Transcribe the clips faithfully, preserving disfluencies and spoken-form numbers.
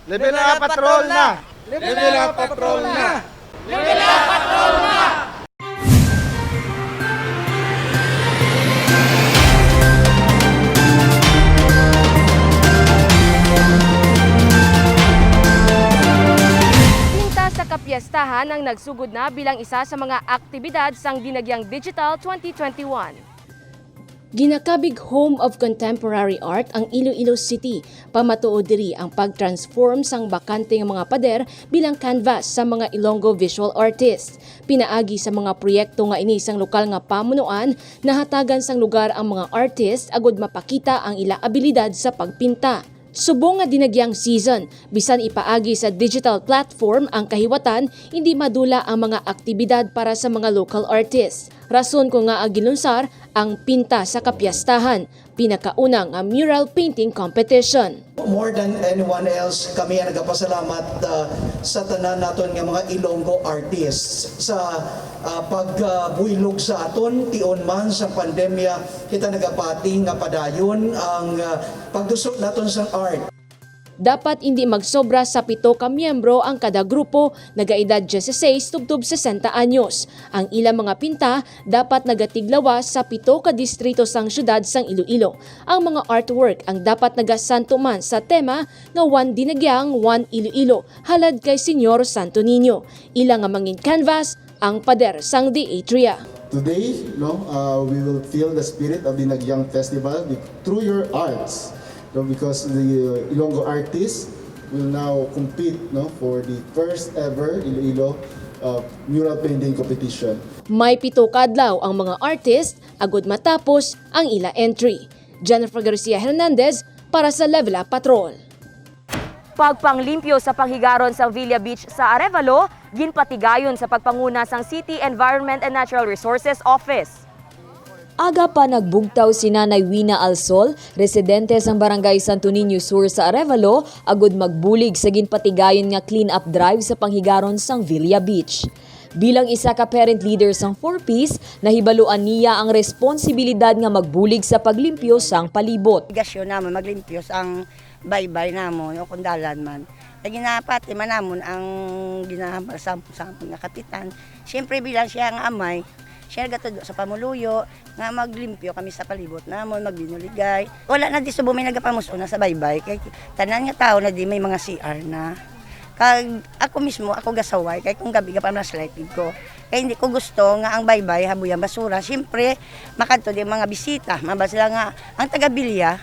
Level up patrol na! Level up patrol na! Pinta sa kapiestahan ang nagsugod na bilang isa sa mga aktibidad sang Dinagyang Digital twenty twenty-one. Ginakabig Home of Contemporary Art ang Iloilo City. Pamatuod diri ang pag-transform sang bakante nga mga pader bilang canvas sa mga Ilonggo visual artists. Pinaagi sa mga proyekto nga ini sang lokal nga pamunuan, nahatagan sang lugar ang mga artist agud mapakita ang ila abilidad sa pagpinta. Subong nga dinagyang season, bisan ipaagi sa digital platform ang kahiwatan, indi madula ang mga aktibidad para sa mga local artists. Rason kon ngaa gilunsar ang Pinta sa Kapiestahan, pinakauna nga mural painting competition. More than anyone else, kami ang nagapasalamat ah, sa tanan naton nga mga Ilonggo artists sa ah, pagbuylog sa aton. Tion man sa pandemya, kita nagapati nga padayon ang ah, pagduso naton sa art. Dapat indi magsobra sa pito ka miyembro ang kada grupo, nagaedad dieciséis tubtob sesenta anyos. Ang ilang mga pinta dapat nagatiglawas sa pito ka distrito sang siyudad sang Iloilo. Ang mga artwork ang dapat nagasanto man sa tema nga One Dinagyang, One Iloilo, halad kay Señor Santo Niño. Ila nga mangin canvas ang pader sang The Atria. Today, no, uh, we will feel the spirit of the Dinagyang Festival be- through your arts, no, because the uh, Ilonggo artists will now compete, no, for the first ever Iloilo uh, mural painting competition. May pito ka adlaw ang mga artist agud matapos ang ila entry. Jennifer Garcia Hernandez para sa Level Up Patrol. Pagpanglimpyo sa panghigaron sang Villa Beach sa Arevalo, ginpatigayon sa pagpanguna sang City Environment and Natural Resources Office. Aga pa nagbugtaw si Nanay Wina Alsol, residente sang Barangay Santo Niño Sur sa Arevalo, agud magbulig sa ginpatigayon nga clean-up drive sa panghigaron sang Villa Beach. Bilang isa ka parent leader sang Four Ps, nahibaluan niya ang responsibilidad nga magbulig sa paglimpyo sang palibot. Obligasyon namon maglimpyo sang baybay namon o kung dalan man. Kay ginapati man namon ang ginahambal sa, sa amon nga kapitan. Siyempre, bilang siya nga amay, siya nagatudo sa pamuluyo nga maglimpyo kami sa palibot namon, magbinuligay. Wala na di subong may nagapamus-on na sa baybay kay tanan nga tawo na di may mga C R na. Kag ako mismo, ako gasaway kay kung gabi gapamlashlight gid ko. Kay hindi ko gusto nga ang baybay habuyan basura. Siyempre, makadto di ang mga bisita, mabal sila nga ang taga-bilya,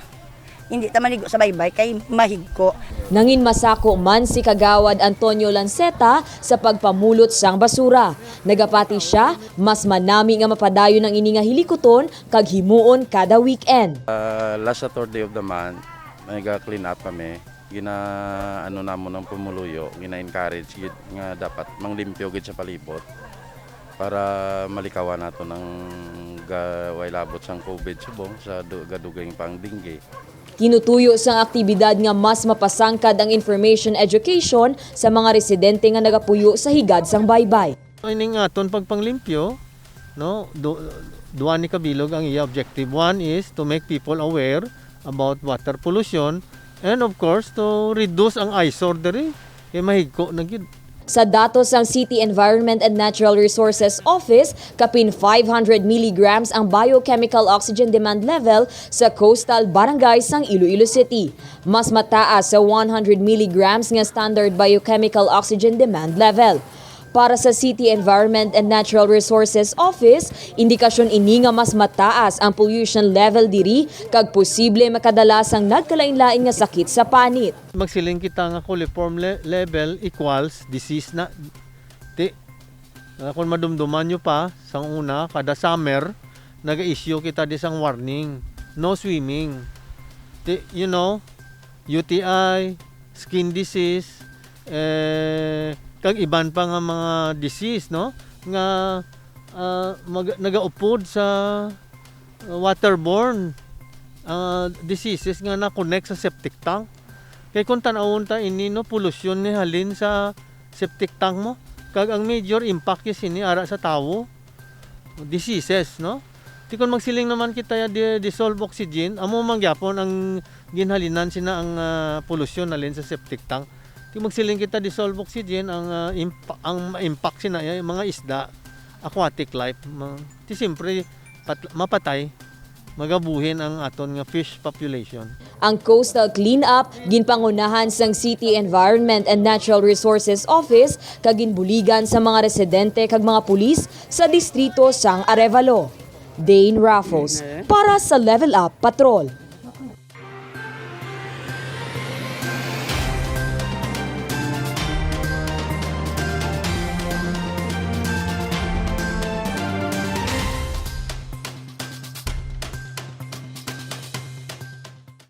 hindi ta maligo sa baybay kay mahigko. Nangin masako man si Kagawad Antonio Lanceta sa pagpamulot sang basura. Nagapati sia, mas manami nga mapadayon ang ini nga hilikuton kag himuon kada weekend. Ah, last Saturday of the month, may ga-clean up kami. Gina-, ano namon ang pumuluyo, gina-encourage gid nga dapat manglimpyo gid sa palibot para malikawan nato ng ga-, way labot sang COVID subong sa du-, gadugay pang dengue. Tinutuyo sang aktibidad nga mas mapasangkad ang information education sa mga residente nga nagapuyo sa higad sang baybay. Ining aton pagpanglimpyo, no, du-, duha ni kabilog ang iya objective. One is to make people aware about water pollution and of course to reduce ang eyesore diri. Kay mahigko na gyud. Sa datos sang City Environment and Natural Resources Office, kapin five hundred milligrams ang biochemical oxygen demand level sa coastal barangay sang Iloilo City. Mas mataas sa one hundred milligrams nga standard biochemical oxygen demand level. Para sa City Environment and Natural Resources Office, indikasyon ini nga mas mataas ang pollution level diri kag posible makadala sang nagkalainlain nga sakit sa panit. Magsiling kita nga coliform le-, level equals disease na. Ti, ah, kung madumduman nyo pa, sang una, kada summer, naga-issue kita di sang warning. No swimming. Ti, you know, U T I, skin disease, eh, kag iban pa nga mga disease, no? Nga ah, mag-, nagaupod sa waterborne ah, diseases nga na-connect sa septic tank. Kay kung tan-awon ta ini, no, polusyon ni halin sa septic tank mo. Kag ang major impact is ini ara sa tawo. Diseases, no? Ti kon magsiling naman kita ya di-, dissolve oxygen, amo man gyapon ang ginhalinan sina ang ah, polusyon halin sa septic tank. Ti magsiling kita dissolve oxygen, ang, ah, impa-, ang ma-impact sina, eh, mga isda, aquatic life, ma-, ti siyempre pat-, mapatay, magabuhin ang aton nga fish population. Ang coastal cleanup ginpangunahan sang City Environment and Natural Resources Office kag ginbuligan sa mga residente kag mga pulis sa distrito sang Arevalo. Dane Raffles para sa Level Up Patrol.